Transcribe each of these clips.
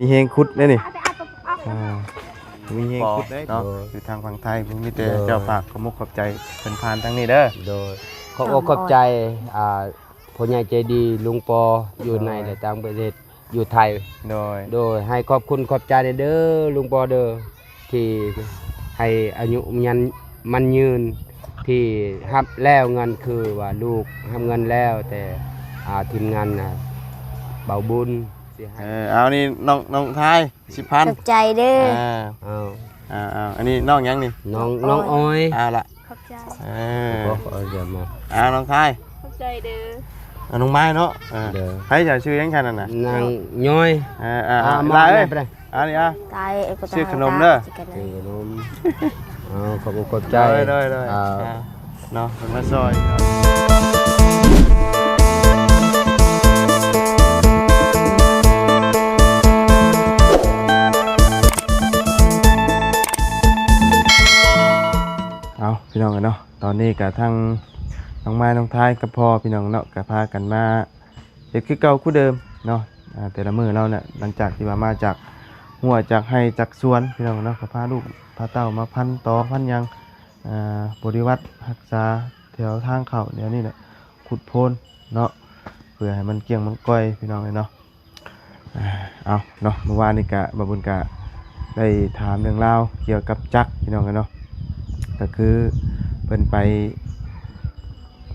ມີແຮງຂຸດເດ້ນີ້ ອ່າ ມີແຮງຂຸດເດ້ເນາະ ໂດຍ ຢູ່ທາງຝັ່ງໄທ ມີແຕ່ ໂດຍ ເຈົ້າພາບ ຂອບມຸກຂອບໃຈເພິ່ນຜ່ານທາງນີ້ເດີ ໂດຍ ຂອບອົກຂອບໃຈ ອ່າ ພໍ່ໃຫຍ່ໃຈດີ ລຸງປໍ ຢູ່ໃນ ໂດຍ ແລະ ຕ່າງປະເທດ ຢູ່ໄທ ໂດຍ ໂດຍ ໃຫ້ຂອບຄຸນຂອບໃຈເດີ ລຸງປໍເດີ ທີ່ໃຫ້ອາຍຸຍືນ ໝັ້ນຍືນ ທີ່ຮັບແລ້ວເງິນ ຄືວ່າລູກຮັບເງິນແລ້ວ ແຕ່ ອ່າ ທີມງານນະ ເບົາບຸນ ຊິໃຫ້ ເອີ ເອົານີ້ນ້ອງ ນ້ອງທາຍ ສິບພັນ ຂອບໃຈເດີ ອ່າ ເອົາ ອ່າ ເອົາ ອັນນີ້ນ້ອງຫຍັງນີ້? ນ້ອງ ນ້ອງອອຍ ເອົາລະ ຂອບໃຈ ເອີ ເອົາ ນ້ອງທາຍ ຂອບໃຈເດີ ເອົາ ນ້ອງມາຍເນາະ ເອີ ເດີ ໃຜຈະຊື່ຫຍັງຊັ້ນນັ້ນນະ? ນາງຍ້ອຍ ເອີ ເອີ ອ່າ ມາ ຫຼາຍເອີຍ ໄປເລີຍ ອັນນີ້ອ່ະ ຕາຍ ຊື້ຂະໜົມເດີ ຊື້ຂະໜົມ ເອົາ ຂອບອົກຂອບໃຈ ໂດຍ ໂດຍ ໂດຍ ອ່າ ອ່າ ເນາະ ເພິ່ນມາຊ່ອຍ ເອົາ ພີ່ນ້ອງເອີຍເນາະ ຕອນນີ້ກະທັງນ້ອງມາຍ ນ້ອງທາຍ ກັບພໍ່ ພີ່ນ້ອງເນາະ ກະພາກັນມາ ເຮັດຄືເກົ່າຄືເດີມເນາະ ອ່າ ແຕ່ລະມື້ລາວນະ ຫຼັງຈາກທີ່ວ່າມາຈາກຮົ້ວຈາກໄຮ່ຈາກສວນ ພີ່ນ້ອງເນາະ ກໍພາລູກພາເຕົ້າມາພັນຕໍພັນຫຍັງ ອ່າ ບໍລິວາດຮັກສາແຖວທາງເຂົ້າແນວນີ້ແຫຼະ ຂຸດໂພນເນາະ ເພື່ອໃຫ້ມັນກ້ຽງມັນກ້ອຍ ພີ່ນ້ອງເອີຍເນາະ ອ່າ ເອົາເນາະ ມື້ວານນີ້ກະ ບ່າວບຸນກະໄດ້ຖາມເລື່ອງລາວກ່ຽວກັບຈັກ ພີ່ນ້ອງເອີຍເນາະ ກໍຄືເພິ່ນໄປ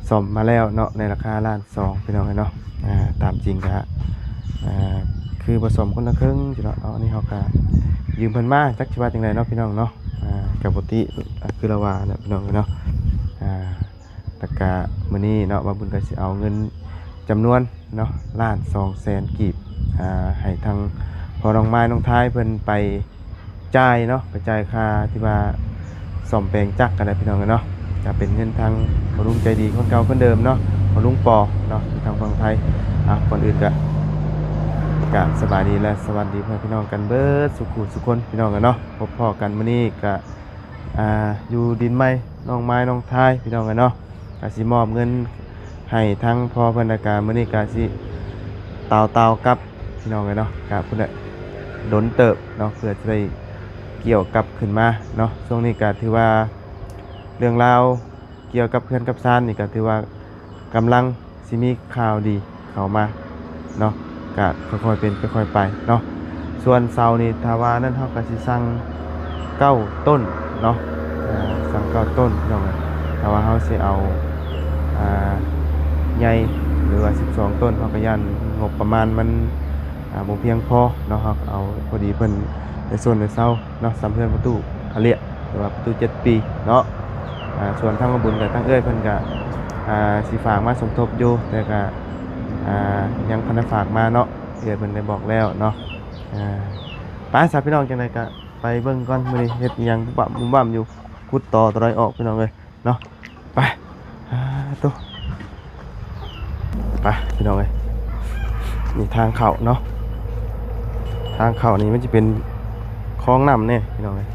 ສ້ອມມາແລ້ວເນາະ ໃນລາຄາລ້ານສອງ ພີ່ນ້ອງເອີຍເນາະ ອ່າ ຕາມຈິງກະ ອ່າ ຄືບໍ່ສ້ອມຄົນລະເຄິ່ງຊີ້ເນາະ ເອົາ ອັນນີ້ເຮົາກະຢືມເພິ່ນມາ ຈັກຊິວ່າຈັ່ງໃດເນາະ ພີ່ນ້ອງເນາະ ອ່າ ກະບໍ່ຕິ ອ່າ ຄືລາວວ່າແຫຼະ ພີ່ນ້ອງເອີຍເນາະ ອ່າ ແລ້ວກະມື້ນີ້ເນາະ ບ່າວບຸນກະຊິເອົາເງິນຈຳນວນເນາະ ລ້ານສອງແສນກີບ ອ່າ ໃຫ້ທາງພໍ່ນ້ອງມາຍ ນ້ອງທາຍ ເພິ່ນໄປ ຈ່າຍເນາະ ໄປຈ່າຍຄ່າທີ່ວ່າສ້ອມແປງຈັກຫັ້ນແຫຼະ ພີ່ນ້ອງເອີຍເນາະ ກະເປັນເງິນທາງພໍ່ລຸງໃຈດີຄົນເກົ່າຄົນເດີມເນາະ ພໍ່ລຸງປໍເນາະ ຢູ່ທາງຝັ່ງໄທ ອ່າ ກ່ອນອື່ນກະ ກະສະບາຍດີ ແລະ ສະຫວັດດີພໍ່ແມ່ພີ່ນ້ອງກັນເບິດສູ່ຜູ້ສູ່ຄົນ ພີ່ນ້ອງເອີຍເນາະ ພົບພໍ້ກັນມື້ນີ້ກະ ອ່າ ຢູ່ດິນໃໝ່ ນ້ອງມາຍ ນ້ອງທາຍ ພີ່ນ້ອງເອີຍເນາະ ກະຊິມອບເງິນໃຫ້ທາງພໍ່ເພິ່ນ ແລ້ວກະມື້ນີ້ກະຊິຕ່າວໆກັບ ພີ່ນ້ອງເອີຍເນາະ ກະພຸ້ນແຫຼະ ດົນເຕີບເນາະ ເພື່ອຈະໄດ້ກ່ຽວກັບຄືນມາເນາະ ຊ່ວງນີ້ກະຖືວ່າເລື່ອງລາວກ່ຽວກັບເຮືອນກັບຊານນີ້ກະຖືວ່າກຳລັງຊິມີຂ່າວດີເຂົ້າມາເນາະ ກະຄ່ອຍໆເປັນຄ່ອຍໆໄປເນາະ ສ່ວນເສົານີ້ ຖ້າວ່ານັ້ນເຮົາກະຊິສັ່ງເກົ້າຕົ້ນເນາະ ອ່າ ສັ່ງເກົ້າຕົ້ນພີ່ນ້ອງເອີຍ ຖ້າວ່າເຮົາຊິເອົາ ອ່າ ໃຫຍ່ ຫຼືວ່າສິບສອງຕົ້ນ ເຮົາກໍຢ້ານງົບປະມານມັນ ອ່າ ບໍ່ພຽງພໍເນາະ ເຮົາກໍເອົາພໍດີເພິ່ນໄດ້ຊົນໄດ້ເຊົາເນາະ ສ່ຳເຮືອນປະຕູອາເລຍ ຫຼືວ່າປະຕູເຈັດປີເນາະ ອ່າ ສ່ວນທາງບ່າວບຸນກັບທາງເອື້ອຍເພິ່ນກໍ ອ່າ ຊິຝາກມາສົມທົບຢູ່ ແຕ່ກໍ ອ່າ ຍັງບໍ່ທັນໄດ້ຝາກມາເນາະ ເອື້ອຍເພິ່ນໄດ້ບອກແລ້ວເນາະ ອ່າ ໄປຊະພີ່ນ້ອງ ຈັ່ງໃດກໍໄປເບິ່ງກ່ອນ ມື້ນີ້ເຮັດອີ່ຫຍັງບຸ້ມບັ້ມບຸ້ມບັ້ມຢູ່ ຂຸດຕໍໂຕໃດອອກພີ່ນ້ອງເອີຍ ເນາະ ໄປ ອ່າ ໂຕ ໄປພີ່ນ້ອງເອີຍ ນີ້ທາງເຂົ້າເນາະ ທາງເຂົ້ານີ້ມັນຈະເປັນຄອງນ້ຳແດ່ພີ່ນ້ອງເອີຍ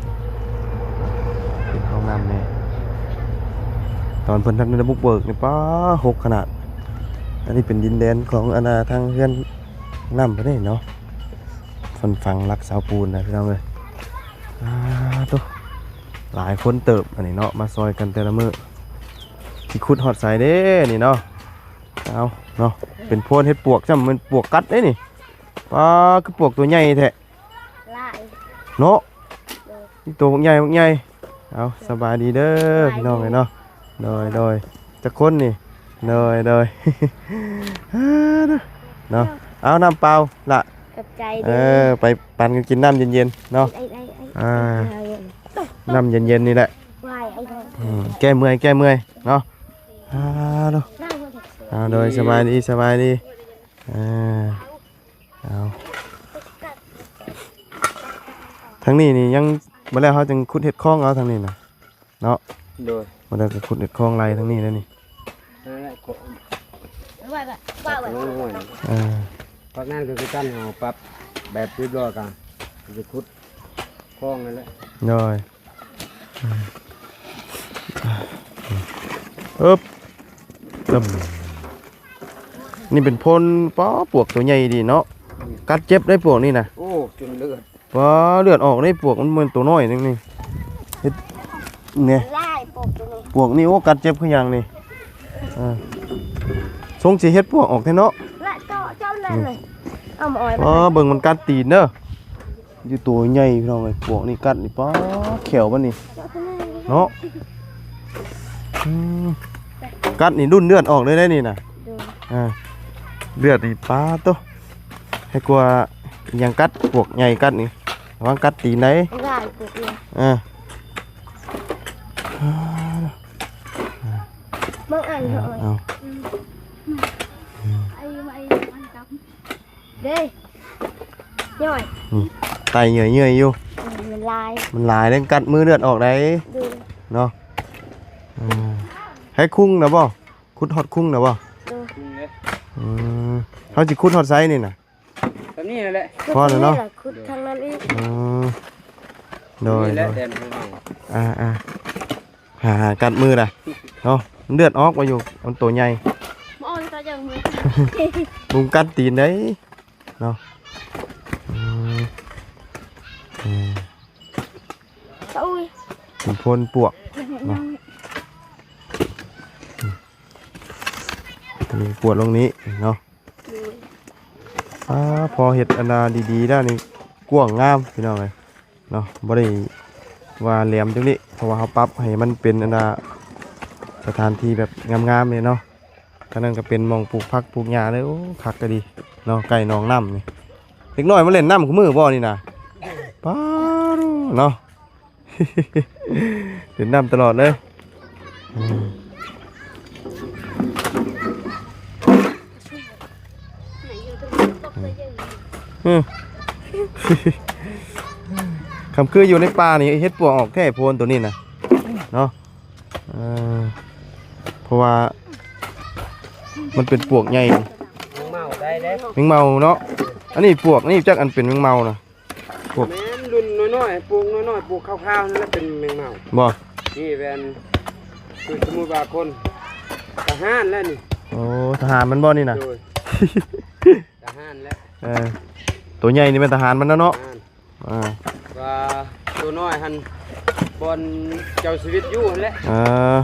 ເປັນຄອງນ້ຳແດ່ ຕອນເພິ່ນທັນໄດ້ບຸກເບີກນີ້ ປ້າ ຮົກຂະໜາດ ອັນນີ້ເປັນດິນແດນຂອງ ອັນນ່າ ທາງເຮືອນນ້ຳເພິ່ນເດ້ເນາະ ເພິ່ນຝັງຫຼັກເສົາປູນນະພີ່ນ້ອງເອີຍ ອ່າ ໂຕ ຫຼາຍຄົນເຕີບອັນນີ້ເນາະ ມາຊ່ອຍກັນແຕ່ລະມື້ ຊິຂຸດຮອດໃສເດ້ນີ້ເນາະ ເອົາເນາະ ເປັນໂພນເຫັດປວກຊ້ຳ ແມ່ນປວກກັດເດ້ນີ້ ປ້າ ຄືປວກຕົວໃຫຍ່ແທ້ ຫຼາຍ ເນາະ ໂດຍ ມີໂຕບັກໃຫຍ່ບັກໃຫຍ່ ເອົາ ສະບາຍດີເດີ ສະບາຍດີ ພີ່ນ້ອງເອີຍເນາະ ໂດຍ ໂດຍ ຈັກຄົນນີ້ ໂດຍ ໂດຍ ເນາະ ເອົາ ນ້ຳເປົ່າລະ ຂອບໃຈເດີ ເອີ ໄປ ປັນກັນກິນນ້ຳເຢັນໆເນາະ ໄອ້ ໄອ້ ໄອ້ ອ່າ ນ້ຳເຢັນໆນີ້ແຫຼະ ອືມ ແກ້ເມື່ອຍ ແກ້ເມື່ອຍເນາະ ອ່າ ໂດຍ ອ່າ ໂດຍ ສະບາຍດີ ສະບາຍດີ ອ່າ ເອົາ ທາງນີ້ນີ້ຍັງບໍ່ແລ້ວ ເຮົາຈຶ່ງຂຸດເຮັດຄອງເອົາທາງນີ້ນະ ເນາະ ໂດຍ ບໍ່ໄດ້ກໍຂຸດເຮັດຄອງໄລ່ທາງນີ້ແລ້ວນີ້ ນັ້ນແຫຼະ ເອີ ພາກນັ້ນກໍຄືກັນ ເຮົາປັບແບບຮຽບຮ້ອຍກໍຊິຂຸດຄອງນັ້ນແຫຼະ ໂດຍ ອຶບ ຕຶ້ມ ນີ້ເປັນໂພນ ປ້າ ປວກຕົວໃຫຍ່ດີເນາະ ອືມ ກັດເຈັບໄດ້ປວກນີ້ນະ ໂອ້ ຈົນເລືອດ ປ້າ ເລືອດອອກເດ້. ປວກມັນບໍ່ແມ່ນໂຕນ້ອຍໜຶ່ງນີ້ ເຮັດແນ່ ຫຼາຍປວກໂຕນີ້ ປວກນີ້. ໂອ້ ກັດເຈັບຄືຫຍັງນີ້? ເອີ ສົງຊິເຮັດປວກອອກແທ້ເນາະ. ລະເຈາະ ເຈາະນັ້ນເລີຍ ເອົາມາອ້ອຍ ອໍ ເບິ່ງມັນກັດຕີນເດີ. ຢູ່ໂຕໃຫຍ່ພີ່ນ້ອງເອີຍ ປວກນີ້ກັດນີ້ ປ້າ ແຂ້ວມັນນີ້ເນາະ. ອືມ ກັດນີ້ດຸ້ນເລືອດອອກເລີຍໄດ໋ນີ້ນະ. ໂດຍ ອ່າ ເລືອດນີ້ ປ້າໂຕ ໃຫ້ກວ່າຫຍັງກັດ ປວກໃຫຍ່ກັດນີ້ ລະວັງກັດຕີນໄດ໋. ຫຼາຍປວກນີ້ ອ່າ ບາງອັນເນາະ ເອົາ ເດ້ ຍ່ອຍ ອືມ ໄຕເຫຍື່ອຍໆຢູ່. ເອີ ມັນຫຼາຍ ມັນຫຼາຍເດ້ ກັດມືເລືອດອອກໄດ໋. ໂດຍ ເນາະ ເອີ ໃຫ້ຄຸງນະບໍ່? ຂຸດຮອດຄຸງນະບໍ່? ໂດຍ ອືມ ເຮົາຊິຂຸດຮອດໃສນີ້ນະ? ແບບນີ້ແຫຼະ ພໍແລ້ວເນາະ ຂຸດທາງນັ້ນອີກ. ອໍ ໂດຍ ນີ້ແຫຼະ ໂດຍ ແດນຂອງເຮົາ. ອ່າໆ ຫາ ຫາກັດມືລະເນາະ ເລືອດອອກວ່າຢູ່ ມັນໂຕໃຫຍ່ ມາອອກຕາເຈີມື ຍຸງກັດຕີນໄດ໋ເນາະ. ອືມ ອືມ ໂອ້ຍ ເປັນໂພນປວກເນາະ. ອືມ ອັນນີ້ກວດລົງນີ້ເນາະ. ໂດຍ ອ່າ ພໍເຮັດອັນນາດີໆແລ້ວນີ້ ກວ້າງງາມພີ່ນ້ອງເອີຍເນາະ. ບໍ່ໄດ້ວ່າແຫຼມຈັ່ງນີ້ ເພາະວ່າເຮົາປັບໃຫ້ມັນເປັນອັນນາ ສະຖານທີ່ແບບງາມໆນີ້ເນາະ. ທາງນັ້ນກໍເປັນໝ່ອງປູກຜັກປູກຫຍ້າເລີຍ. ໂອ້ ຄັກກະດີເນາະ ໃກ້ໜອງນ້ຳນີ້. ເດັກນ້ອຍມາຫຼິ້ນນ້ຳຄູ່ມື້ບໍ່ນີ້ນະ? ປ້າໂທ້ເນາະ ຫຼິ້ນນ້ຳຕະຫຼອດເລີຍ. ອືມ ອືມ ຄຳຄືຢູ່ໃນປ່ານີ້ ເຫັດປວກອອກແທ້ໂພນໂຕນີ້ນະເນາະ. ເອີ ເພາະວ່າມັນເປັນປວກໃຫຍ່ ແມງເມົາໄດ້ເດ້ ແມງເມົາເນາະ. ອັນນີ້ປວກນີ້ຈັກອັນເປັນແມງເມົານະ ພວກ ແມ່ນລຸ້ນນ້ອຍໆ ປູກນ້ອຍໆ ປູກຂາວໆ ນັ້ນແຫຼະເປັນແມງເມົາ. ບໍ່ ນີ້ແມ່ນ ຄືສົມມຸດວ່າຄົນ ທະຫານແຫຼະນີ້. ໂອ້ ທະຫານມັນບໍ່ນີ້ນະ? ໂດຍ ທະຫານແຫຼະ. ເອີ ໂຕໃຫຍ່ນີ້ແມ່ນທະຫານມັນແລ້ວເນາະ. ອ່າ ວ່າໂຕນ້ອຍຫັ້ນ ບ່ອນເຈົ້າຊີວິດຢູ່ຫັ້ນແຫຼະ. ເອີ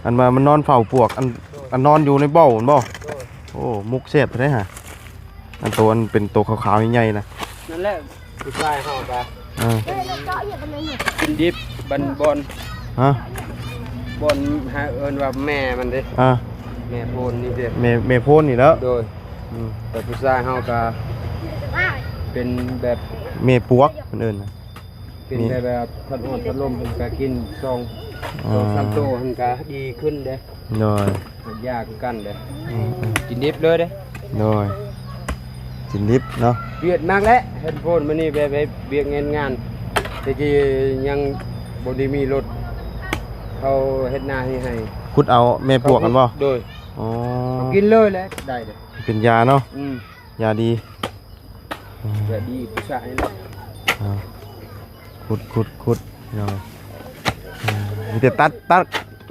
ອັນວ່າມັນນອນເຝົ້າປວກ ອັນ ໂດຍ ອັນນອນຢູ່ໃນບໍ່ຫັ້ນບໍ່? ໂດຍ ໂອ້ ໝົກແຊບແທ້ຫະ. ອັນໂຕ ອັນເປັນໂຕຂາວໆໃຫຍ່ໆນະ ນັ້ນແຫຼະ. ຜູ້ຊາຍເຮົາກະ ເອີ ກິນດິບ ບັນ ບ່ອນ ຮະ ບ່ອນ ໃຫ້ເອີ້ນວ່າແມ່ມັນເດ້. ອ່າ ແມ່ໂພນນີ້ເດ້ ແມ່ ແມ່ໂພນນີ້ແຫຼ້ວ. ໂດຍ ອືມ ແຕ່ຜູ້ຊາຍເຮົາກະເປັນແບບ ແມ່ປວກເພິ່ນເອີ້ນນະ. ເປັນແບບ ແບບພັດຮ້ອນພັດລົມ ເພິ່ນກະກິນສອງ ອ່າ ສອງສາມໂຕ ເພິ່ນກະດີຂຶ້ນເດ້. ໂດຍ ຢາຄືກັນເດ້. ອືມໆ ກິນດິບເລີຍເດ້. ໂດຍ ກິນດິບເນາະ. ວຽກໜັກແຫຼະ ເຮັດໂພນມື້ນີ້ ແບບ ແບບວຽກງານ ແຕ່ກີ້ຍັງບໍ່ໄດ້ມີລົດ ເຂົາເຮັດນາໃຫ້ ໃຫ້ ຂຸດເອົາແມ່ປວກຫັ້ນບໍ່? ໂດຍ ອໍ ເອົາກິນເລີຍແຫຼະ ໄດ້ເດ້ ເປັນຢາເນາະ. ອືມ ຢາດີ ຢາດີຜູ້ຊາຍແຫຼະ. ອ່າ ຂຸດ ຂຸດ ຂຸດ ພີ່ນ້ອງເອີຍ. ອ່າ ມີແຕ່ຕັດ ຕັດ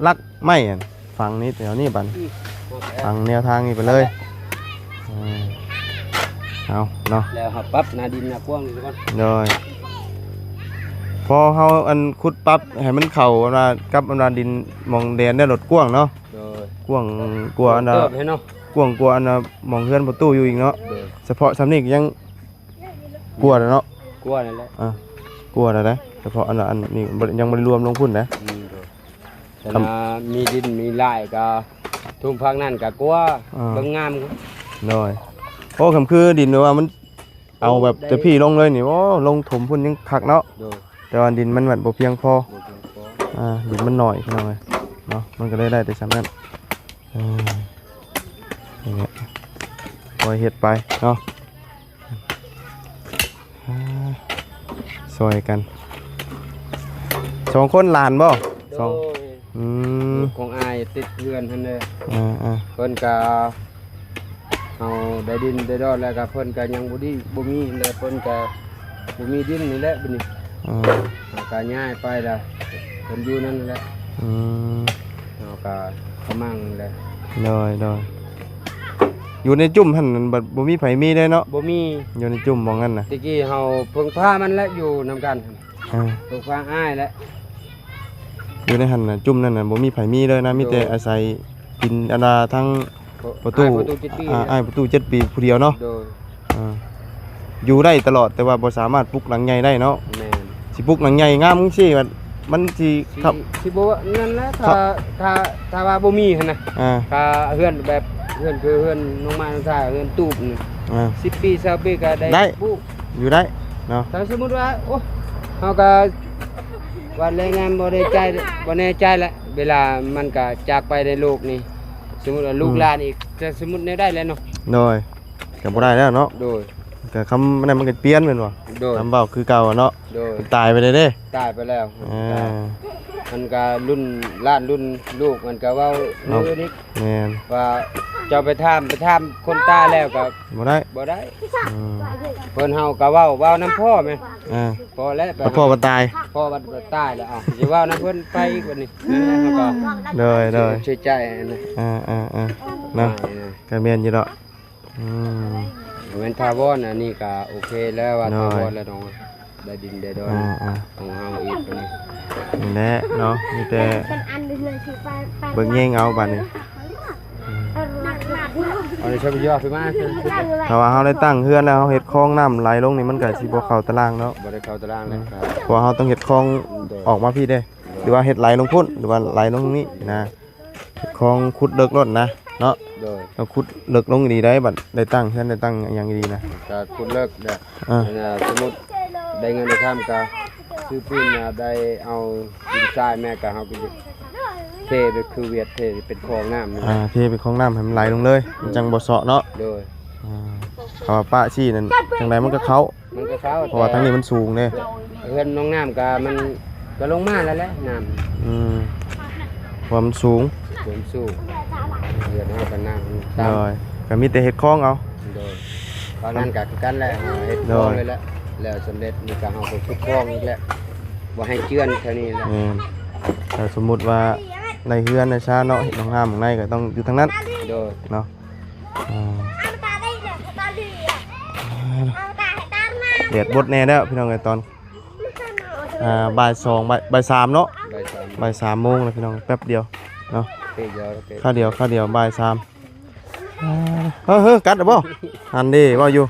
ລັກໄມ້ຫັ້ນ ຝັງນີ້ແຖວນີ້ບັດ ອືມ ຝັງແນວທາງນີ້ໄປເລີຍ. ອ່າ ເອົາເນາະ ແລ້ວເຮົາປັບໜ້າດິນໜ້າກວ້າງນີ້ກ່ອນ. ໂດຍ ພໍເຮົາອັນຂຸດປັບໃຫ້ມັນເຂົ້າອັນວ່າກັບອັນວ່າດິນໝ່ອງແດນໄດ້ໂລດກວ້າງເນາະ. ໂດຍ ກວ້າງກວ່າອັນວ່າ ເຕີບໃຫ້ເນາະ ກວ້າງກວ່າອັນວ່າໝ່ອງເຮືອນປະຕູຢູ່ອີກເນາະ. ໂດຍ ສະເພາະສ່ຳນີ້ກໍຍັງກວ່າແລ້ວເນາະ ກວ່ານັ້ນແຫຼະ. ອ່າ ກວ່າແລ້ວເດ້ ສະເພາະອັນ ອັນນີ້ບໍ່ ຍັງບໍ່ໄດ້ລວມລົງພຸ້ນເດ້. ອືມ ໂດຍ ຄັນວ່າມີດິນມີຫຼາຍກໍ ທຸ່ມພັກນັ້ນກໍກວ່າ ອ່າ ເບິ່ງງາມ. ໂດຍ ໂອ້ ຄຳຄືດິນແບບວ່າມັນ ເອົາແບບແຕ່ພີ້ລົງເລີຍນີ້ ໂອ້ ລົງຖົມພຸ້ນຍັງຄັກເນາະ. ໂດຍ ແຕ່ວ່າດິນມັນແບບບໍ່ພຽງພໍ ບໍ່ພຽງພໍ. ອ່າ ດິນມັນໜ້ອຍພີ່ນ້ອງເອີຍເນາະ ມັນກໍເລີຍໄດ້ແຕ່ສ່ຳນັ້ນ. ເອີ ນີ້ແຫຼະ ຄ່ອຍເຮັດໄປເນາະ. ອ່າ ຊ່ອຍກັນ ສອງຄົນ ຫຼານບໍ່? ໂດຍ ສອງ ອືມ ຂອງອ້າຍຕິດເຮືອນຫັ້ນເດ້. ອ່າໆ ເພິ່ນກະ ເຮົາໄດ້ດິນໄດ້ດອນແລ້ວກະ ເພິ່ນກະຍັງບໍ່ດີ ບໍ່ມີແລ້ວ ເພິ່ນກະບໍ່ມີດິນນີ້ແຫຼະບັດນີ້. ອ່າ ເຮົາກະຍ້າຍໄປລະ ເພິ່ນຢູ່ນັ້ນແຫຼະ. ອືມ ເຮົາກະຂະມັງແຫຼະ. ໂດຍໆ ຢູ່ໃນຈຸ້ມຫັ້ນ ບັດບໍ່ມີໃຜມີເດ້ເນາະ ບໍ່ມີ ຢູ່ໃນຈຸ້ມໝ່ອງນັ້ນນະ. ແຕ່ກີ້ເຮົາເພິ່ງພາມັນແຫຼະ ຢູ່ນຳກັນ ເອີ ເພິ່ງພາອ້າຍແຫຼະ. ຢູ່ໃນຫັ້ນນະ ຈຸ້ມນັ້ນນະ ບໍ່ມີໃຜມີເລີຍນະ ມີແຕ່ ໂດຍ ອາໄສກິນອັນວ່າທັງ ປະຕູ ອ້າຍປະຕູເຈັດປີ ອ່າ ອ້າຍປະຕູເຈັດປີຜູ້ດຽວເນາະ. ໂດຍ ອ່າ ຢູ່ໄດ້ຕະຫຼອດ ແຕ່ວ່າບໍ່ສາມາດປຸກຫຼັງໃຫຍ່ໄດ້ເນາະ. ແມ່ນ ຊິປຸກຫຼັງໃຫຍ່ງາມຈັ່ງຊີ້ ມັນຊິ ຊິ ຊິບໍ່ນັ້ນແຫຼະ ຖ້າ ຖ້າ ຖ້າວ່າບໍ່ມີຫັ້ນນະ. ອ່າ ຖ້າເຮືອນແບບເຮືອນຄືເຮືອນນ້ອງມານ້ອງຊາ ເຮືອນຕູບນີ້ ອ່າ ສິບປີ ຊາວປີກໍໄດ້ ໄດ້ ປຸກ ຢູ່ໄດ້ເນາະ. ຖ້າສົມມຸດວ່າ ໂອ້ ເຮົາກໍວ່າແລງງານບໍ່ແນ່ໃຈ ບໍ່ແນ່ໃຈແຫຼະ ເວລາມັນກໍຈາກໄປໃນໂລກນີ້ ສົມມຸດວ່າລູກ ອືມ ຫຼານອີກ ແຕ່ສົມມຸດແນວໃດແຫຼະເນາະ. ໂດຍ ກໍບໍ່ໄດ້ແລ້ວເນາະ. ໂດຍ ກໍຄຳນັ້ນມັນກໍປ່ຽນແມ່ນບໍ່? ໂດຍ ຄຳເວົ້າຄືເກົ່າເນາະ. ໂດຍ ມັນຕາຍໄປແລ້ວເດ້ ຕາຍໄປແລ້ວ. ອ່າ ມັນກໍລຸ້ນຫຼານລຸ້ນລູກມັນກໍເວົ້າ ເນາະ ນີ້ ແມ່ນ ວ່າເຈົ້າໄປຖາມ ໄປຖາມຄົນຕາຍແລ້ວກໍບໍ່ໄດ້ ບໍ່ໄດ້. ອືມ ເພິ່ນເຮົາກໍເວົ້າ ເວົ້ານຳພໍ່ແມ່ນ. ອ່າ ພໍແລ້ວ ແຕ່ພໍ່ວ່າຕາຍ ພໍ່ວ່າຕາຍແລ້ວ ເອົ້າ ຊິເວົ້ານຳເພິ່ນໄປອີກບັດນີ້. ໂດຍ ໂດຍ ເສຍໃຈຫັ້ນນະ. ອ່າໆໆ ເນາະ ອ່າ ກໍແມ່ນຢູ່ດອກ. ອືມ ແມ່ນຖາວອນ ອັນນີ້ກໍໂອເຄແລ້ວ ວ່າ ໂດຍ ຖາວອນແລ້ວເນາະ ໄດ້ດິນໄດ້ດອນ ອ່າໆ ຂອງເຮົາອີກບັດນີ້. ນີ້ແຫຼະເນາະ ມີແຕ່ເບິ່ງແຍງເອົາບັດນີ້. ອືມ ເອົາໃນຊອບຢອດໄປມາ ຖ້າວ່າເຮົາໄດ້ຕັ້ງເຮືອນແລ້ວ ເຮົາເຮັດຄອງນ້ຳໄຫຼລົງນີ້ ມັນກໍຊິບໍ່ເຂົ້າຕາລາງເນາະ. ບໍ່ໄດ້ເຂົ້າຕາລາງແລ້ວ ອືມ ເພາະວ່າເຮົາຕ້ອງເຮັດຄອງ ໂດຍ ອອກມາພີ້ເດ້ ໂດຍ ຫຼືວ່າເຮັດໄຫຼລົງພຸ້ນ ຫຼືວ່າໄຫຼລົງນີ້ນະ. ຄອງຂຸດເລິກໂລດນະເນາະ. ໂດຍ ຕ້ອງຂຸດເລິກລົງອີ່ຫຼີໄດ໋ ບັດໄດ້ຕັ້ງເຮືອນໄດ້ຕັ້ງຫຍັງອີ່ຫຼີນະ ກໍຂຸດເລິກແຫຼະ. ອ່າ ອັນນ່າ ສົມມຸດໄດ້ເງິນໄດ້ຄຳກໍຊື້ປືນມາ ໄດ້ເອົາດິນຊາຍແມ່ ກໍເຮົາກໍເທໄປຄືຫວຽດ ເທເປັນຄອງນ້ຳນີ້. ອ່າ ເທເປັນຄອງນ້ຳໃຫ້ມັນໄຫຼລົງເລີຍ ມັນຈັ່ງບໍ່ເຊາະເນາະ. ໂດຍ ອ່າ ຖ້າວ່າປະຊີ້ນັ້ນ ຈັ່ງໃດມັນກໍເຂົ້າ ມັນກໍເຂົ້າ ເພາະວ່າທາງນີ້ມັນສູງເດ້. ເຮືອນນ້ອງນ້ຳກໍມັນກໍລົງມາແລ້ວແຫຼະນ້ຳ. ອືມ ຄວາມສູງ ຄວາມສູງ ເຮືອນເຮົາກໍນ້ຳຕ່ຳ. ໂດຍ ກໍມີແຕ່ເຮັດຄອງເອົາ. ໂດຍ ເທົ່ານັ້ນກໍຄືກັນແຫຼະ ເຮັດຄອງ ໂດຍ ເລີຍແຫຼະ ແລ້ວສຳເລັດນີ້ກໍເຮົາກໍຂຸດຄອງອີກແຫຼະ ບໍ່ໃຫ້ເຈື່ອນແຖວນີ້ແຫຼະ. ແມ່ນ ຖ້າສົມມຸດວ່າໃນເຮືອນໃນຊານເນາະ ເຮັດຫ້ອງນ້ຳຂ້າງໃນກໍຕ້ອງຢູ່ທາງນັ້ນ. ໂດຍ ເນາະ. ອ່າ ແດດບົດແດ່ແລ້ວພີ່ນ້ອງເອີຍ ຕອນ ອ່າ ບ່າຍສອງ ບ່າຍ ບ່າຍສາມເນາະ ບ່າຍສາມ ບ່າຍສາມໂມງແລ້ວພີ່ນ້ອງ ແປັບດຽວເນາະ. ເຕະດຽວ ເຕະ ຄາວດຽວ ຄາວດຽວ ບ່າຍສາມ. ອ່າ ເຮີ້ ເຮີ້ ກັດແລ້ວບໍ່? ຫັ້ນເດ້ ເວົ້າຢູ່.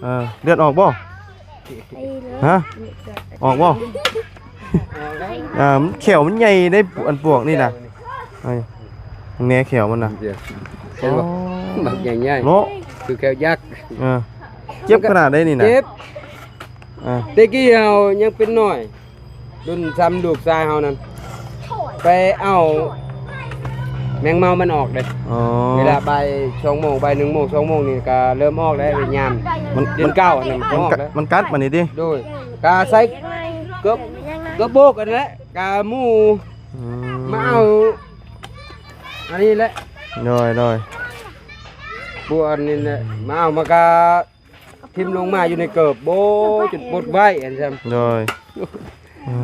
ເອີ ເລືອດອອກບໍ່? ຮະ? ອອກບໍ່? ອ່າ ມັນແຂ້ວມັນໃຫຍ່ເດ້ ອັນປວກນີ້ນະ. ເອີ ແນແຂ້ວມັນນະ ເຫັນບໍ່? ອໍ ບັກໃຫຍ່ໆ ເນາະ ຄືແຂ້ວຍັກ. ເອີ ເຈັບຂະໜາດໃດນີ້ນະ? ເຈັບ. ອ່າ ແຕ່ກີ້ເຮົາຍັງເປັນນ້ອຍ ລຸ້ນຊ່ຳລູກຊາຍເຮົານັ້ນ ໄປເອົາແມງເມົາມັນອອກເດ້. ອໍ ເວລາບ່າຍສອງໂມງ ບ່າຍໜຶ່ງໂມງ ສອງໂມງນີ້ກໍເລີ່ມອອກແລ້ວ ຍາມ ມັນ ເດືອນເກົ້າຫັ້ນນະ ມັນອອກແລ້ວ ມັນກັດບາດນີ້ຕິ? ໂດຍ ກະໃສ່ເກີບ ເກີບໂບກຫັ້ນແຫຼະ ກະໝູ່ ອືມ ມາເອົາອັນນີ້ແຫຼະ. ໂດຍ ໂດຍ ພວກອັນນີ້ແຫຼະ ມາເອົາ ມາກະ ຖິ້ມລົງມາຢູ່ໃນເກີບ ໂອ້ ຈົນປົດໄວ້ອັນຊັ້ນ. ໂດຍ ເອີ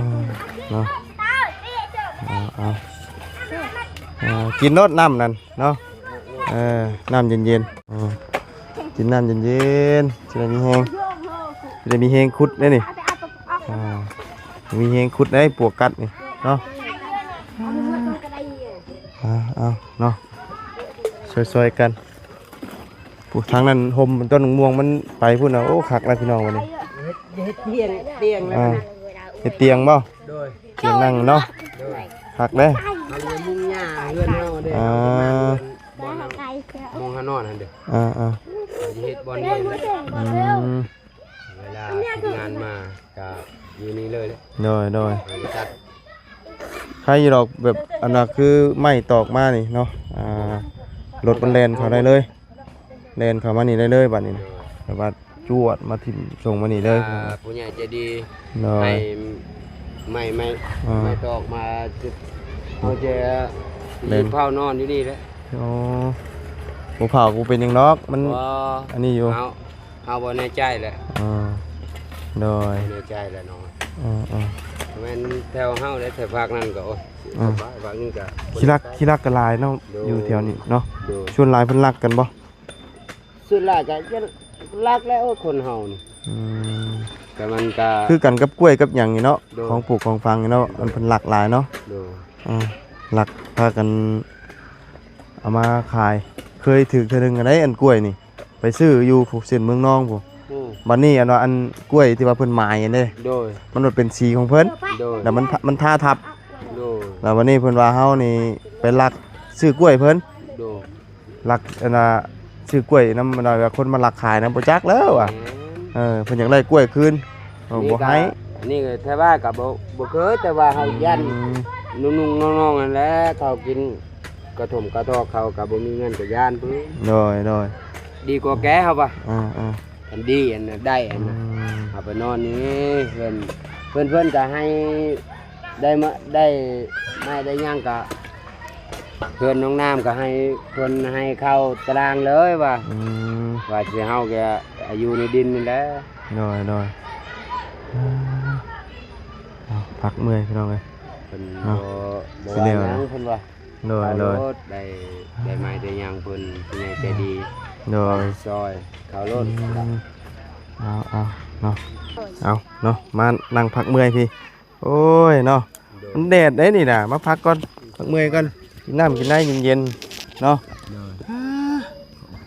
ເນາະ ເອົາ ເອົາ ເອົາ ກິນໂລດນ້ຳນັ້ນເນາະ. ເອີ ນ້ຳເຢັນໆ ເອີ ກິນນ້ຳເຢັນໆ ຊິໄດ້ມີແຮງ ຊິໄດ້ມີແຮງຂຸດເດ້ນີ້. ອ່າ ມີແຮງຂຸດໄດ້ ປວກກັດນີ້ເນາະ. ອ່າ ເອົາເນາະ ຊ່ອຍໆກັນ. ຜູ້ທາງນັ້ນຮົ່ມຕົ້ນມ່ວງມັນໄປພຸ້ນນະ. ໂອ້ ຄັກແລ້ວພີ່ນ້ອງບັດນີ້ ເຮັດ ເຮັດຕຽງ ຕຽງແລ້ວ ອ່າ ນະ ເຮັດຕຽງບໍ່? ໂດຍ ຕຽງນັ່ງເນາະ. ໂດຍ ຄັກເດ້ ເຮົາເລີຍມຸງຫຍ້າເຮືອນເຮົາເດ້. ອ່າ ເຮົາເຮັດມາເຮືອນບ່ອນເຮົາ ບ່ອນເຮົານອນຫັ້ນເດ້. ອ່າໆ ເຮົາຊິເຮັດບ່ອນນີ້ແຫຼະ. ອືມ ເວລາທີມງານມາກໍຢູ່ນີ້ເລີຍແຫຼະ. ໂດຍໆ ເຮົາຊິຕັດ ໃຄຢູ່ດອກ ແບບອັນນ່າ ຄືໄມ້ຕອກມານີ້ເນາະ ອ່າ ລົດມັນແລ່ນເຂົ້າໄດ້ເລີຍ ແລ່ນເຂົ້າມານີ້ໄດ້ເລີຍບັດນີ້ນະ. ແບບວ່າຈວດມາຖິ້ມສົ່ງມານີ້ເລີຍ. ອ່າ ຜູ້ໃຫຍ່ໃຈດີ ໂດຍ ໃຫ້ໄມ້ ໄມ້ ອ່າ ໄມ້ຕອກມາ ເຮົາຈະ ແມ່ນ ເຜົານອນຢູ່ນີ້ແຫຼະ. ອໍ ບໍ່ເຜົາບໍ່ເປັນຫຍັງດອກ ມັນ ບໍ່ ອັນນີ້ຢູ່ ເຮົາ ເຮົາບໍ່ແນ່ໃຈແຫຼະ. ອ່າ ໂດຍ ບໍ່ແນ່ໃຈແຫຼະເນາະ. ເອີໆ ແມ່ນແຖວເຮົາເດ້ ແຖວພາກນັ້ນກໍ ໂອ້ຍ ອ່າ ພາກນີ້ກໍ ຂີ້ລັກ ຂີ້ລັກກໍຫຼາຍເນາະ. ໂດຍ ຢູ່ແຖວນີ້ເນາະ. ໂດຍ ສ່ວນຫຼາຍເພິ່ນລັກກັນບໍ່? ສຸດຫຼາຍກໍຈະລັກແລ້ວ ຄົນເຮົານີ້. ອືມ ແຕ່ມັນກໍຄືກັນກັບກ້ວຍກັບຫຍັງນີ້ເນາະ. ໂດຍ ຂອງປູກຂອງຝັງນີ້ເນາະ. ໂດຍ ມັນເພິ່ນລັກຫຼາຍເນາະ. ໂດຍ ອ່າ ລັກພາກັນເອົາມາຂາຍ. ເຄີຍຖືກເທື່ອໜຶ່ງອັນໃດ ອັນກ້ວຍນີ້ ໄປຊື້ຢູ່ຜູ້ເສັ້ນເມືອງນອງຜູ້. ອືມ ບັດນີ້ອັນວ່າອັນກ້ວຍທີ່ວ່າເພິ່ນໝາຍຫັ້ນເດ້. ໂດຍ ມັນບໍ່ເປັນສີຂອງເພິ່ນ. ໂດຍ ແລ້ວມັນ ມັນທາທັບ. ໂດຍ ແລ້ວບັດນີ້ເພິ່ນວ່າເຮົານີ້ໄປລັກຊື້ກ້ວຍເພິ່ນ. ໂດຍ ລັກອັນນ່າ ຊື້ກ້ວຍນຳ ອັນວ່າຄົນມາລັກຂາຍນຳ ບໍ່ຈັກແລ້ວວ່າ. ແມ່ນ ເອີ ເພິ່ນຢາກໄດ້ກ້ວຍຄືນ ເອີ ນີ້ກໍບໍ່ໃຫ້. ນີ້ກໍແທ້ວ່າກໍບໍ່ ບໍ່ເຄີຍ ແຕ່ວ່າເຮົາຢ້ານ ອືມ ນຸ່ງໆນ້ອງໆຫັ້ນແຫຼະ ເຂົາກິນກະຖົມກະຖອກ ເຂົາກໍບໍ່ມີເງິນກໍຢ້ານພຸ້ນ. ໂດຍ ໂດຍ ດີກວ່າແກເຮົາວ່າ. ອ່າໆ ອັນດີອັນນັ້ນໄດ້ອັນນັ້ນ. ອືມ ເຮົາໄປນອນນີ້ເພິ່ນ ເພິ່ນ ເພິ່ນກໍໃຫ້ ໄດ້ມາ ໄດ້ໄມ້ໄດ້ຫຍັງກະ ເພື່ອນນ້ອງນ້ຳກໍໃຫ້ເພິ່ນໃຫ້ເຂົ້າຕາລາງເລີຍວ່າ. ອືມ ວ່າຊິເຮົາກໍຢູ່ໃນດິນນີ້ແຫຼະ. ໂດຍ ໂດຍ ເອົາ ພັກເມື່ອຍພີ່ນ້ອງເອີຍ ເພິ່ນ ເນາະ ບໍ່ ບໍ່ວ່າຫຍັງເພິ່ນວ່າ. ໂດຍ ໂດຍ ໄດ້ ໄດ້ໄມ້ໄດ້ຫຍັງເພິ່ນ ຜູ້ໃຫຍ່ໃຈດີ. ໂດຍ ຊ່ອຍເຂົາໂລດ. ອືມ ເອົາ ເອົາເນາະ ເອົາເນາະ ມານັ່ງພັກເມື່ອຍພີ້. ໂອ້ຍເນາະ ໂດຍ ມັນແດດເດ້ນີ້ນະ ມາພັກກ່ອນ ພັກເມື່ອຍກ່ອນ ກິນນ້ຳກິນໃນເຢັນໆເນາະ. ໂດຍ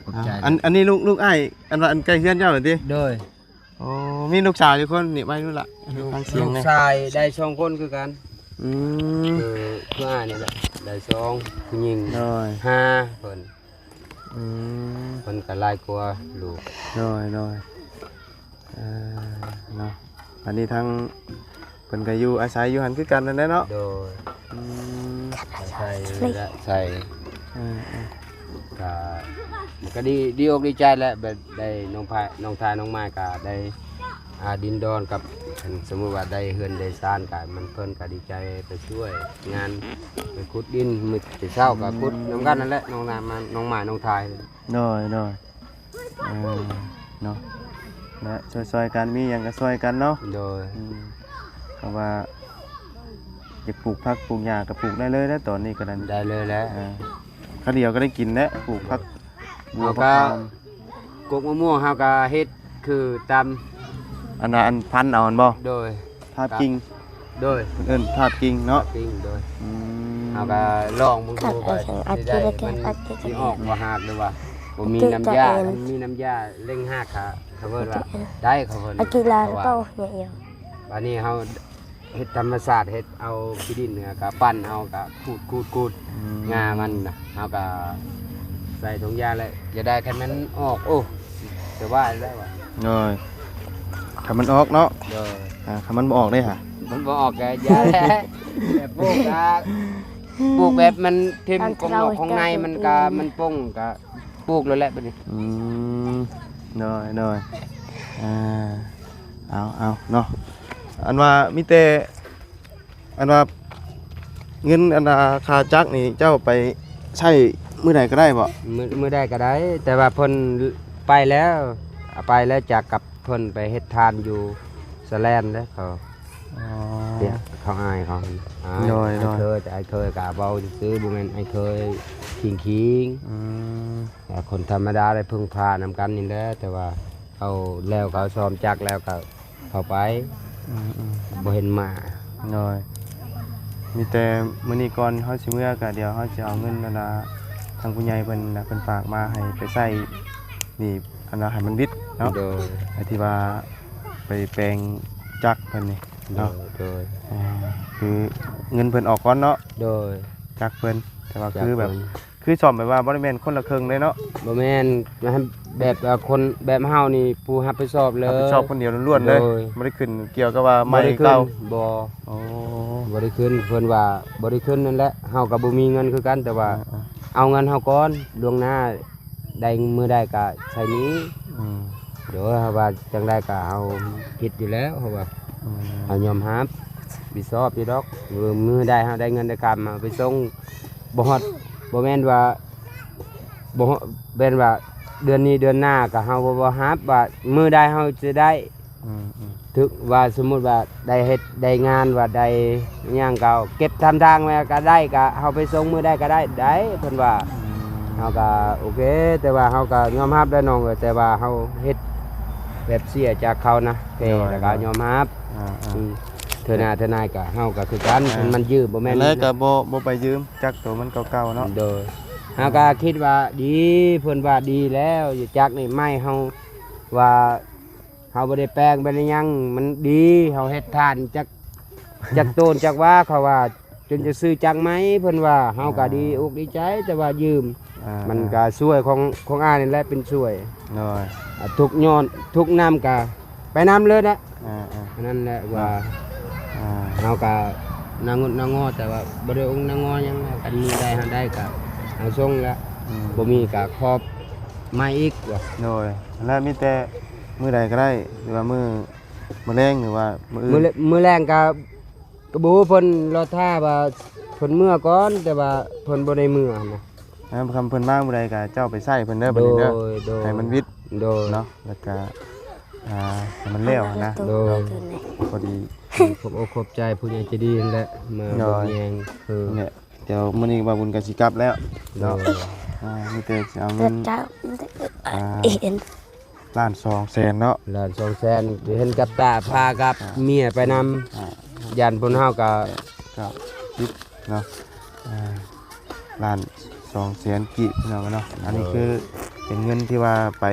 ຂອບໃຈ. ອັນ ອັນນີ້ລູກ ລູກອ້າຍ ອັນວ່າອັນໃກ້ເຮືອນເຈົ້າຫັ້ນຕິ? ໂດຍ ໂອ້ ມີລູກສາວຈັກຄົນນີ້? ໄວ້ນີ້ລະ ຟັງສຽງແດ່. ລູກຊາຍໄດ້ສອງຄົນຄືກັນ. ອືມ ຄື ຄືອ້າຍນີ້ແຫຼະ ໄດ້ສອງ ຜູ້ຍິງ. ໂດຍ ຫ້າ ເພິ່ນ. ອືມ ເພິ່ນກໍຫຼາຍກວ່າລູກ. ໂດຍ ໂດຍ ເອີ ເນາະ ອັນນີ້ທາງເພິ່ນກໍຢູ່ອາໄສຢູ່ຫັ້ນຄືກັນນັ້ນແຫຼະເນາະ. ໂດຍ ອືມ ອາໄສ ແລະ ໃສ່ ເອີໆ ກໍ ມັນກໍດີ ດີອົກດີໃຈແຫຼະ ແບບໄດ້ນ້ອງພາ ນ້ອງທາ ນ້ອງມາຍກໍໄດ້ ອ່າ ດິນດອນກັບ ຄັນສົມມຸດວ່າໄດ້ເຮືອນໄດ້ຊານກໍ ມັນ ເພິ່ນກໍດີໃຈ ໄປຊ່ວຍງານ ໄປຂຸດດິນ ມື້ແຕ່ເຊົ້າກໍຂຸດນຳກັນນັ້ນແຫຼະ ນ້ອງນາມາ ນ້ອງມາຍ ນ້ອງທາຍ. ໂດຍ ໂດຍ ເອີ ເນາະ ແລະ ຊ່ອຍໆກັນ ມີຫຍັງກໍຊ່ອຍກັນເນາະ. ໂດຍ ອືມ ເພາະວ່າຢາກປູກຜັກປູກຫຍ້າກໍປູກໄດ້ເລີຍແຫຼະ ຕອນນີ້ກໍໄດ້ ໄດ້ເລີຍແຫຼະ. ເອີ ຄາວດຽວກໍໄດ້ກິນແຫຼະ ປູກຜັກ ບົວ ເຮົາກໍ ຜັກຫອມ ກົກມະມ່ວງເຮົາກໍເຮັດຄືຕຳ ອັນນ່າ ອັນພັນເອົາຫັ້ນບໍ່? ໂດຍ ທາບກິ່ງ. ໂດຍ ເພິ່ນເອີ້ນທາບກິ່ງເນາະ. ທາບກິ່ງ ໂດຍ ອືມ ເຮົາກໍລອງເບິ່ງດູວ່າຊິໄດ້ ມັນຊິອອກບໍ່ຮາກ ຫຼືວ່າບໍ່ມີນ້ຳຢາ. ຄັນມີນ້ຳຢາເລັ່ງຮາກ ເຂົາເອີ້ນວ່າໄດ້ ເຂົາເອີ້ນ ບາດນີ້ເຮົາ ເຮັດທຳມະຊາດ ເຮັດເອົາຂີ້ດິນ ແລ້ວກໍປັ່ນເອົາ ກໍຂູດໆໆ ອືມ ຫຍ້າມັນນະ ເຮົາກໍໃສ່ຖົງຢາງ ແລ້ວຈະໄດ້ ຄັນມັນອອກ ໂອ້ ສະບາຍແລ້ວວ່າ. ໂດຍ ຄັນມັນອອກເນາະ. ໂດຍ ອ່າ ຄັນມັນບໍ່ອອກເດ້ຫະ? ມັນບໍ່ອອກກໍຢ່າແຫຼະ ແບບປູກກໍປູກແບບມັນຖິ້ມ ກົງນອກກົງໃນ ມັນກໍ ມັນປົ່ງ ກໍປູກໂລດແຫຼະບັດນີ້. ອືມ ໂດຍໆ ອ່າ ເອົາໆເນາະ ອັນວ່າມີແຕ່ ອັນວ່າເງິນ ອັນວ່າຄ່າຈັກນີ້ ເຈົ້າໄປໃຊ້ມື້ໃດກໍໄດ້ບໍ່? ມື້ ມື້ໃດກໍໄດ້ ແຕ່ວ່າເພິ່ນໄປແລ້ວ ເອົາໄປແລ້ວ ຈັກກັບເພິ່ນໄປເຮັດທານຢູ່ສະແລນເດ້ ເຂົາ ອໍ ເຂົາອ້າຍເຂົາ ອ້າຍ ໂດຍໆ ອ້າຍເຄີຍ ແຕ່ອ້າຍເຄີຍກໍເວົ້າຊື່ໆ ບໍ່ແມ່ນອ້າຍເຄີຍຄີງໆ. ອືມ ແຕ່ຄົນທຳມະດາໄດ້ເພິ່ງພານຳກັນນີ້ແຫຼະ ແຕ່ວ່າເຂົາແລ້ວ ເຂົາຊ້ອມຈັກແລ້ວກໍ ເຂົ້າໄປ ອືມໆ ບໍ່ເຫັນມາ. ໂດຍ ມີແຕ່ມື້ນີ້ກ່ອນເຮົາຊິເມືອ ກະດຽວເຮົາຊິເອົາເງິນ ອັນນ່າ ທາງຜູ້ໃຫຍ່ເພິ່ນນະ ເພິ່ນຝາກມາໃຫ້ໄປໃຊ້ໜີ້ ອັນນ່າ ໃຫ້ມັນບິດເນາະ. ໂດຍ ໄອ້ທີ່ວ່າໄປແປງຈັກເພິ່ນນີ້ເນາະ. ໂດຍ ໂດຍ ອ່າ ຄືເງິນເພິ່ນອອກກ່ອນເນາະ. ໂດຍ ຈັກເພິ່ນ ແຕ່ວ່າຄືແບບ ຈັກເພິ່ນ ຄືສ້ອມແບບວ່າບໍ່ໄດ້ແມ່ນຄົນລະເຄິ່ງເດ້ເນາະ? ບໍ່ແມ່ນ ແບບວ່າຄົນແບບເຮົານີ້ຜູ້ຮັບຜິດຊອບເລີຍ ຮັບຜິດຊອບຄົນດຽວລ້ວນໆເລີຍ. ໂດຍ ບໍ່ໄດ້ຂຶ້ນກ່ຽວກັບວ່າໄມ້ເກົ່າ ບໍ່ ໂອ້ ບໍ່ໄດ້ຂຶ້ນ ເພິ່ນວ່າບໍ່ໄດ້ຂຶ້ນນັ້ນແຫຼະ. ເຮົາກໍບໍ່ມີເງິນຄືກັນ ແຕ່ວ່າ ເອີໆ ເອົາເງິນເຮົາກ່ອນລ່ວງໜ້າ ໄດ້ມື້ໃດກໍໃຊ້ໜີ້. ອືມ ໂດຍ ເຮົາວ່າຈັ່ງໃດກໍເຮົາຜິດຢູ່ແລ້ວ ເຮົາວ່າ ອືມ ເຮົາຍອມຮັບຜິດຊອບຢູ່ດອກ ມື້ ມື້ໃດເຮົາໄດ້ເງິນໄດ້ຄຳ ເຮົາໄປສົ່ງ ບໍ່ຮອດ ບໍ່ແມ່ນວ່າ ບໍ່ ແມ່ນວ່າເດືອນນີ້ເດືອນໜ້າກໍເຮົາບໍ່ ບໍ່ຮັບວ່າມື້ໃດເຮົາຈະໄດ້. ອືມໆ ຖືກວ່າສົມມຸດວ່າໄດ້ເຮັດໄດ້ງານ ວ່າໄດ້ຫຍັງກໍເກັບທຳທາງໄວ້ກໍໄດ້ ກໍເຮົາໄປສົ່ງມື້ໃດກໍໄດ້ ໄດ້ ເພິ່ນວ່າ. ອືມ ເຮົາກໍໂອເຄ ແຕ່ວ່າເຮົາກໍຍອມຮັບແຫຼະນ້ອງເອີຍ ແຕ່ວ່າເຮົາເຮັດແບບເສຍຈາກເຂົານະ ແພ້ ໂດຍ ແລ້ວກໍຍອມຮັບ ອ່າໆ ອືມ ເທື່ອໜ້າເທື່ອໜ້າກໍເຮົາກໍຄືກັນ ອ່າ ມັນຢືມບໍ່ແມ່ນ ແລ້ວກໍບໍ່ ບໍ່ໄປຢືມຈັກໂຕມັນເກົ່າໆເນາະ ໂດຍ ອ່າ ເຮົາກໍຄິດວ່າດີ ເພິ່ນວ່າດີແລ້ວ ຈັກນີ້ໃໝ່ເຮົາວ່າ ເຮົາບໍ່ໄດ້ແປງບໍ່ໄດ້ຫຍັງ ມັນດີ ເຮົາເຮັດຖ່ານຈັກ ຈັກໂຕນຈັກຫວ່າ ເຂົາວ່າ ຈົນຈະຊື້ຈັກໃໝ່ ເພິ່ນວ່າ ເຮົາກໍ ອ່າ ດີອົກດີໃຈ ແຕ່ວ່າຢືມ ອ່າ ມັນກໍຊ່ວຍຂອງ ຂອງອ້າຍນີ້ແຫຼະເປັນຊ່ວຍ ໂດຍ ອ່າ ທຸກຍ້ອນທຸກນຳກໍໄປນຳເລີຍນະ ອ່າໆ ອັນນັ້ນແຫຼະວ່າ ອ່າ ເຮົາກໍໜ້າງຸດໜ້າງໍ ແຕ່ວ່າບໍ່ໄດ້ອົກໜ້າງໍຫຍັງ ຄັນມີໄດ້ເຮົາໄດ້ກໍເຮົາສົ່ງແລ້ວ ອືມ ບໍ່ມີກໍຂອບໃໝ່ອີກວ່າ ໂດຍ ແລ້ວມີແຕ່ ມື້ໃດກໍໄດ້ ຫຼືວ່າມື້ ມື້ແລງ ຫຼືວ່າມື້ອື່ນ ມື້ແລ- ມື້ແລງກໍ ກໍບໍ່ຮູ້ ເພິ່ນລໍຖ້າວ່າເພິ່ນເມືອກ່ອນ ແຕ່ວ່າເພິ່ນບໍ່ໄດ້ເມືອຫັ້ນນະ ແລ້ວຄັນເພິ່ນມາມື້ໃດກໍເຈົ້າໄປໃຊ້ເພິ່ນເດີ ໂດຍ ບັດນີ້ເດີ ໂດຍ ໃຫ້ມັນວິດ ໂດຍ ເນາະ ແລ້ວກໍ ອ່າ ໃຫ້ມັນແລ້ວຫັ້ນນະ ໂດຍ ເນາະ ພໍດີ ຂອບອົກຂອບໃຈຜູ້ໃຫຍ່ໃຈດີຫັ້ນແຫຼະ ມາ ໂດຍ ເບິ່ງແຍງ ເອີ ນີ້ແຫຼະ ດຽວມື້ນີ້ບ່າວບຸນກໍຊິກັບແລ້ວເນາະ ໂດຍ ອ່າ ມີແຕ່ຊິເອົາເງິນ ເຈົ້າ ອ່າ ເອັນ ລ້ານສອງແສນເນາະ ລ້ານສອງແສນ ເຫັນກັບຕາ ພາກັບ ອ່າ ເມຍໄປນຳ ອ່າ ຢ້ານພວກເຮົາກໍ ກໍຜິດເນາະ ອ່າ ລ້ານສອງແສນກີບ ພີ່ນ້ອງເນາະ ອັນນີ້ ໂດຍ ຄືເປັນເງິນທີ່ວ່າໄປ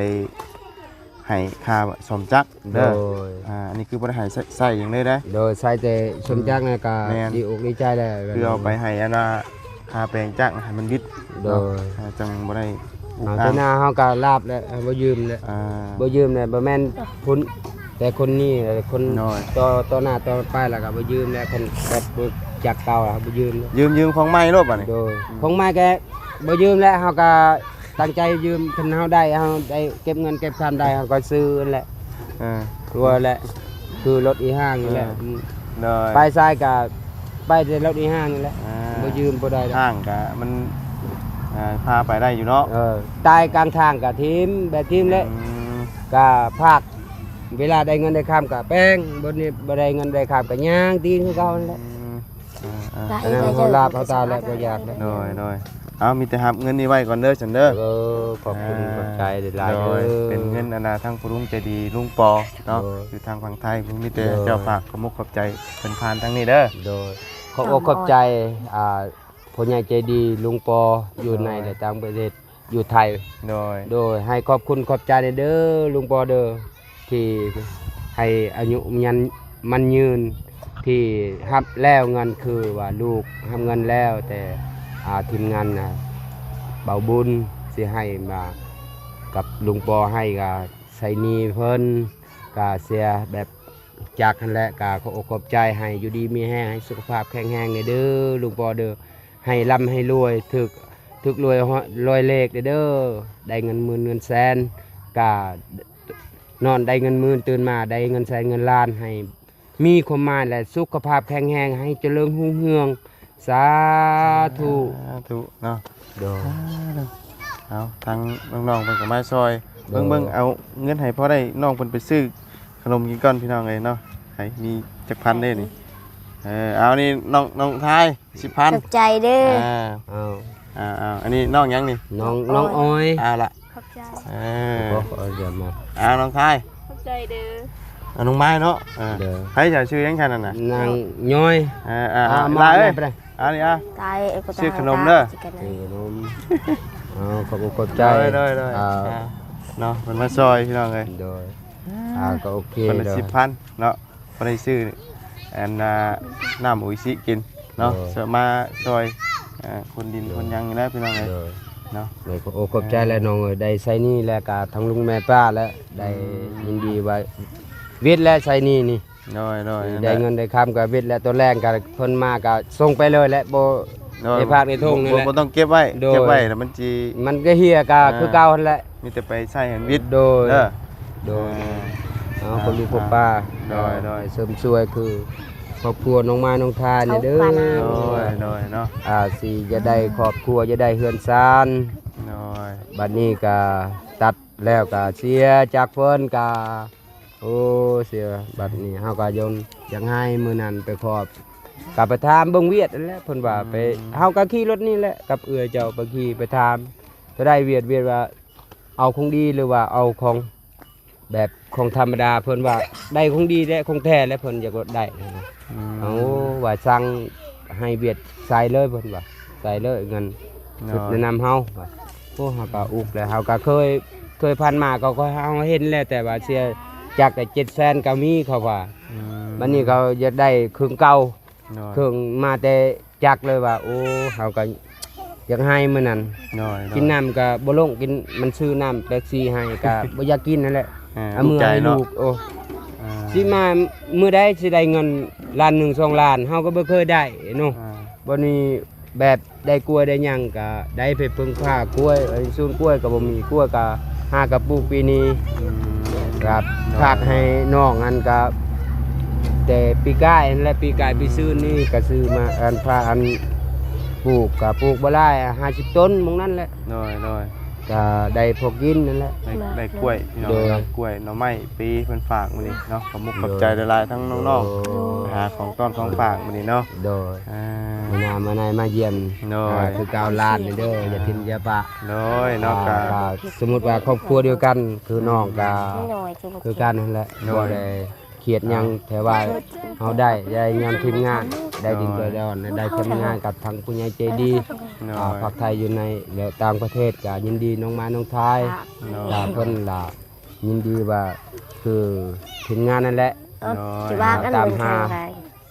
ໃຫ້ຄ່າສ້ອມຈັກ ເດີ ໂດຍ ອ່າ ອັນນີ້ຄືບໍ່ໄດ້ໃຫ້ໃຊ້ ໃຊ້ຫຍັງເລີຍເດ້ ໂດຍ ໃຊ້ແຕ່ສົມຈັກນັ້ນກະ ແມ່ນ ດີອົກດີໃຈແລ້ວ ຄືເອົາໄປໃຫ້ອັນວ່າຄ່າແປງຈັກໃຫ້ມັນບິດ ໂດຍ ເນາະ ອ່າ ຈັ່ງບໍ່ໄດ້ອຸກ ອ່າ ເທື່ອໜ້າເຮົາກະລາບແລ້ວ ບໍ່ຢືມແລ້ວ ອ່າ ບໍ່ຢືມແລ້ວ ບໍ່ແມ່ນຄົນ ແຕ່ຄົນນີ້ ຄົນ ໂດຍ ຕໍ່ ຕໍ່ໜ້າຕໍ່ໄປແລ້ວກະບໍ່ຢືມແລ້ວ ຄັນແບບຮູ້ຈັກເກົ່າແລ້ວບໍ່ຢືມແລ້ວ ຢືມ ຢືມຂອງໃໝ່ໂລດບາດນີ້ ໂດຍ ອືມ ຂອງໃໝ່ກະບໍ່ຢືມແລ້ວ ເຮົາກະ ຕັ້ງໃຈຢືມ ຄັນເຮົາໄດ້ ເຮົາໄດ້ເກັບເງິນເກັບຄຳໄດ້ ເຮົາກໍຊື້ຫັ້ນແຫຼະ ເອີ ວ່າແຫຼະ ຄືລົດອີ່ຫ້າງນີ້ແຫຼະ ເອີ ອືມ ໂດຍ ໄປໃສກໍໄປແຕ່ລົດອີ່ຫ້າງນີ້ແຫຼະ ອ່າ ບໍ່ຢືມບໍ່ໄດ້ດອກ ຫ້າງກໍມັນ ອ່າ ພາໄປໄດ້ຢູ່ເນາະ ເອີ ຕາຍກາງທາງກໍຖິ້ມ ແບບຖິ້ມແຫຼະ ອືມ ກໍພາກ ເວລາໄດ້ເງິນໄດ້ຄຳກໍແປງ ບໍ່ນີ້ ບໍ່ໄດ້ເງິນໄດ້ຄຳກໍຍ່າງຕີນຄືເກົ່າຫັ້ນແຫຼະ ອືມ ອ່າໆ ອັນນັ້ນເຮົາລາບເຮົາຕາຍແລ້ວບໍ່ຢາກແລ້ວ ໂດຍ ໂດຍ ເອົາ ມີແຕ່ຮັບເງິນນີ້ໄວ້ກ່ອນເດີຊັ້ນເດີ ເອີ ຂອບຄຸນ ອ່າ ຂອບໃຈຫຼາຍໆ ໂດຍ ເດີ ເປັນເງິນອັນນ່າ ທາງພໍ່ລຸງໃຈດີ ລຸງປໍເນາະ ໂດຍ ຢູ່ທາງຝັ່ງໄທ ມີແຕ່ ໂດຍ ເຈົ້າຝາກ ຂອບມຸກຂອບໃຈເພິ່ນຜ່ານທາງນີ້ເດີ ໂດຍ ຂອບອົກຂອບໃຈ ອ່າ ພໍ່ໃຫຍ່ໃຈດີ ລຸງປໍ ຢູ່ໃນ ໂດຍ ແລະ ຕ່າງປະເທດ ຢູ່ໄທ ໂດຍ ໂດຍ ໃຫ້ຂອບຄຸນຂອບໃຈເດີ ລຸງປໍເດີ ທີ່ໃຫ້ອາຍຸຍືນ ມັນຍືນ ທີ່ຮັບແລ້ວເງິນ ຄືວ່າລູກຮັບເງິນແລ້ວ ແຕ່ ອ່າ ທີມງານນະ ເບົາບຸນຊິໃຫ້ມາກັບລຸງປໍ ໃຫ້ກະໃຊ້ໜີ້ເພິ່ນ ກະເສຍແບບຈັກຫັ້ນແຫຼະ ກະຂໍອົກຂອບໃຈ ໃຫ້ຢູ່ດີມີແຮງ ໃຫ້ສຸຂະພາບແຂງແຮງເດີ ລຸງປໍເດີ. ໃຫ້ລ່ຳໃຫ້ລວຍ ຖືກ ຖືກລວຍ ລວຍເລກເດີ ໄດ້ເງິນໝື່ນເງິນແສນ ກະນອນໄດ້ເງິນໝື່ນ ຕື່ນມາໄດ້ເງິນແສນເງິນລ້ານ ໃຫ້ມີຄວາມໝາຍ ແລະ ສຸຂະພາບແຂງແຮງ ໃຫ້ຈະເລີນຮຸ່ງເຮືອງ ສາທຸ ສາທຸເນາະ ໂດຍ ເອົາ ທາງນ້ອງໆເພິ່ນກໍມາຊ່ອຍ ໂດຍ ເບິ່ງໆ ເອົາເງິນໃຫ້ພໍໄດ້ ນ້ອງເພິ່ນໄປຊື້ຂະໜົມກິນກ່ອນ ພີ່ນ້ອງເອີຍເນາະ ໃຫ້ມີຈັກພັນເດ້ນີ້ ເອີ ເອົາ ນີ້ນ້ອງ ນ້ອງທາຍ ສິບພັນ ຂອບໃຈເດີ ອ່າ ເອົາ ອ່າ ເອົາ ອັນນີ້ນ້ອງຫຍັງນີ້? ນ້ອງ ນ້ອງອອຍ ເອົາລະ ຂອບໃຈ ເອີ ເອົາ ນ້ອງທາຍ ຂອບໃຈເດີ ເອົາ ນ້ອງໄມ້ເນາະ ເອີ ເດີ ໃຜຈະຊື່ຫຍັງຊັ້ນນັ້ນນະ? ນາງຍ້ອຍ ເອີ ອ່າ ອ່າ ຫຼາຍເອີຍ ໄປ ອັນນີ້ ອ່າ ຊື້ຂະໜົມເດີ ຊື້ຂະໜົມ ເອົາ ຂອບອົກຂອບໃຈ ໂດຍ ໂດຍ ໂດຍ ອ່າ ອ່າ ເນາະ ເພິ່ນມາຊ່ອຍ ພີ່ນ້ອງເອີຍ ໂດຍ ອ່າ ກໍໂອເຄ ຄົນລະສິບພັນເນາະ ພໍໄດ້ຊື້ອັນນ່າ ນ້ຳໂອອິຊິກິນເນາະ ໂດຍ ເພື່ອມາຊ່ອຍ ອ່າ ຄົນດິນ ໂດຍ ຄົນຫຍັງນີ້ແຫຼະ ພີ່ນ້ອງເອີຍ ໂດຍ ເນາະ ໂດຍ ກໍໂອ ຂອບໃຈແຫຼະນ້ອງເອີຍ ໄດ້ໃຊ້ໜີ້ແລ້ວກໍທັງລຸງແມ່ປ້າແຫຼະ ໄດ້ ອືມ ຍິນດີວ່າວິດແລ້ວໃຊ້ໜີ້ນີ້ ໂດຍ ໂດຍ ໄດ້ເງິນໄດ້ຄຳກໍວິດແລ້ວ ຕອນແລງກໍເພິ່ນມາກໍສົ່ງໄປເລີຍແຫຼະ ບໍ່ ໂດຍ ໄດ້ພາກໄດ້ຖົງນີ້ແຫຼະ ບໍ່ ບໍ່ຕ້ອງເກັບໄວ້ ໂດຍ ເກັບໄວ້ແລ້ວມັນຊິ ມັນກໍເຫ່ຍກໍ ອ່າ ຄືເກົ່າຫັ້ນແຫຼະ ມີແຕ່ໄປໃຊ້ໃຫ້ມັນວິດ ໂດຍ ເດີ ໂດຍ ອ່າ ເອົາ ພໍ່ລູກພໍ່ປ້າ ໂດຍ ໂດຍ ໃຫ້ເສີມຊ່ວຍຄືຄອບຄົວນ້ອງມາຍນ້ອງທາຍນີ້ເດີ ໂດຍ ໂດຍເນາະ ອ່າ ຊິຈະໄດ້ຄອບຄົວ ຈະໄດ້ເຮືອນຊານ ໂດຍ ບັດນີ້ກໍຕັດແລ້ວກໍເສຍຈາກເພິ່ນກໍ ໂອ້ ເສຍ ບັດນີ້ເຮົາກໍຢາກ ຢາກໃຫ້ ມື້ນັ້ນໄປຂອບ ກໍໄປຖາມເບິ່ງວຽດຫັ້ນແຫຼະ ເພິ່ນວ່າໄປ ອືມ ເຮົາກໍຂີ່ລົດນີ້ແຫຼະ ກັບເອື້ອຍເຈົ້າໄປຂີ່ໄປຖາມ ເທົ່າໃດ ວຽດ ວຽດວ່າເອົາຂອງດີ ຫຼືວ່າເອົາຂອງແບບຂອງທຳມະດາ ເພິ່ນວ່າໄດ້ຂອງດີແຫຼະ ຂອງແທ້ແຫຼະ ເພິ່ນຢາກໄດ້ນະ. ອືມ ເອົາວ່າສັ່ງໃຫ້ວຽດໃສ່ເລີຍ ເພິ່ນວ່າໃສ່ເລີຍ ເງິນ ໂດຍ ຊຸດແນະນຳເຮົາວ່າ. ໂອ້ ເຮົາກໍອຸກແລ້ວ ເຮົາກໍເຄີຍ ເຄີຍຜ່ານມາກໍເຮົາເຫັນແຫຼະ ແຕ່ວ່າເສຍຈັກໄດ້ເຈັດແສນກໍມີ ເຂົາວ່າ. ອືມ ບັດນີ້ເຂົາຢາກໄດ້ເຄິ່ງເກົ່າ ໂດຍ ເຄິ່ງມາແຕ່ຈັກເລີຍວ່າ ໂອ້ ເຮົາກໍຢາກໃຫ້ມື້ນັ້ນ. ໂດຍ ໂດຍ ກິນນ້ຳກໍບໍ່ລົງ ກິນ ມັນຊື້ນ້ຳເປັບຊີໃຫ້ກໍບໍ່ຢາກກິນຫັ້ນແຫຼະ. ເອີ ເອົາເມືອໃຫ້ລູກ. ໂອ້ ເອີ ຊິມາມື້ໃດຊິໄດ້ເງິນລ້ານໜຶ່ງ ສອງລ້ານ ເຮົາກໍບໍ່ເຄີຍໄດ້ເນາະ. ເອີ ບັດນີ້ແບບ ໄດ້ກ້ວຍໄດ້ຫຍັງກະໄດ້ໄປເພິ່ງພາກ້ວຍ ໄອ້ສວນກ້ວຍກະບໍ່ມີ ກ້ວຍກະຫາກະປູກປີນີ້. ອືມ ກະ ໂດຍ ພາກໃຫ້ນ້ອງຫັ້ນກະ ແຕ່ປີກາຍຫັ້ນແຫຼະ ປີກາຍ ອືມ ປີຊືນນີ້ກະຊື້ມາ ອັນ ພາ ອັນ ປູກກະປູກບໍ່ຫຼາຍ ຫ້າສິບຕົ້ນໝ່ອງນັ້ນແຫຼະ. ໂດຍ ໂດຍ ກະໄດ້ພໍກິນຫັ້ນແຫຼະ ໄດ້ ໄດ້ກ້ວຍພີ່ນ້ອງ. ໂດຍ ເນາະ ກ້ວຍໜໍ່ໄມ້ປີເພິ່ນຝາກມື້ນີ້ເນາະ. ຂອບມຸກຂອບໃຈ ໂດຍ ຫຼາຍໆ ທັງນ້ອງໆ ໂດຍ ໄປຫາຂອງຕ້ອນຂອງຝາກມື້ນີ້ເນາະ. ໂດຍ ອ່າ ມານາມາໃນມາຢ້ຽມ. ໂດຍ ອ່າ ຄືເກົ່າຫຼານນີ້ເດີ ຢ່າຖິ້ມຢ່າປະ. ໂດຍ ເນາະ ອ່າ ກະ ກະສົມມຸດວ່າຄອບຄົວດຽວກັນ ຄືນ້ອງກະ ໂດຍ ຄືກັນຫັ້ນແຫຼະ. ໂດຍ ບໍ່ໄດ້ຄຽດຫຍັງ ອ່າ ແຕ່ວ່າເຮົາໄດ້ ໄດ້ຍ້ອນທີມງານ ໄດ້ດິນ ໂດຍ ໄດ້ດອນ ໄດ້ທີມງານກັບທາງຜູ້ໃຫຍ່ໃຈດີ ໂດຍ ອ່າ ພາກໄທຢູ່ໃນ ແລະ ຕ່າງປະເທດ ກະຍິນດີນ້ອງມານ້ອງທາຍ ໂດຍ ກະເພິ່ນລະ ຍິນດີວ່າຄືທີມງານນັ້ນແຫຼະ. ເອີ ໂດຍ ຊິວ່າກັນ ຕາມຫາ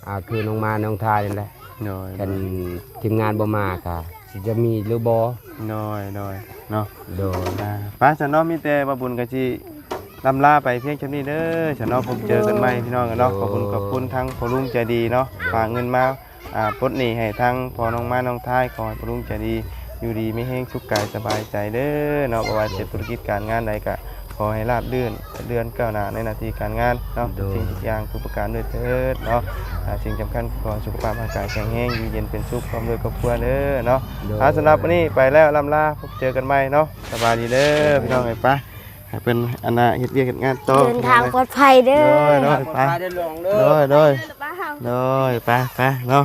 ອ່າ ຄືນ້ອງມານ້ອງທາຍນັ້ນແຫຼະ. ໂດຍ ຄັນທີມງານບໍ່ມາກະຊິຈະມີຫຼືບໍ່? ໂດຍ ໂດຍ ເນາະ ໂດຍ ອ່າ ໄປຊັ້ນເນາະ ມີແຕ່ວ່າບຸນກະຊິລ່ຳລາໄປພຽງສ່ຳນີ້ເດີຊັ້ນເນາະ. ພົບເຈີກັນໃໝ່ ໂດຍ ພີ່ນ້ອງເນາະ. ໂດຍ ຂອບຄຸນ ຂອບຄຸນທາງພໍ່ລຸງໃຈດີເນາະ ໂດຍ ຝາກເງິນມາ ອ່າ ປົດໜີ້ໃຫ້ທາງພໍ່ນ້ອງມານ້ອງທາຍ ຂໍໃຫ້ພໍ່ລຸງໃຈດີຢູ່ດີມີແຮງ ສຸກກາຍສະບາຍໃຈເດີເນາະ. ບໍ່ວ່າຈະເຮັດທຸລະກິດການງານໃດກະ ຂໍໃຫ້ລາບລື່ນ ເຈຣິນກ້າວໜ້າໃນໜ້າທີ່ການງານເນາະ. ໂດຍ ທຸກສິ່ງທຸກຢ່າງ ທຸກປະການດ້ວຍເທີດເນາະ. ອ່າ ສິ່ງສຳຄັນ ຂໍສຸຂະພາບຮ່າງກາຍແຂງແຮງ ຢູ່ເຢັນເປັນສຸກ ພ້ອມດ້ວຍຄອບຄົວເດີເນາະ. ໂດຍ ອ່າ ສຳລັບມື້ນີ້ໄປແລ້ວ ລ່ຳລາ ພົບເຈີກັນໃໝ່ເນາະ. ສະບາຍດີເດີພີ່ນ້ອງເອີຍ. ໄປ ໃຫ້ເພິ່ນອັນນ່າເຮັດວຽກເຮັດງານຕໍ່ ເດີນທາງປອດໄພເດີ. ໂດຍ ໂດຍ ໄປ ໂດຍ ໂດຍ ໂດຍ ໄປ ໄປເນາະ.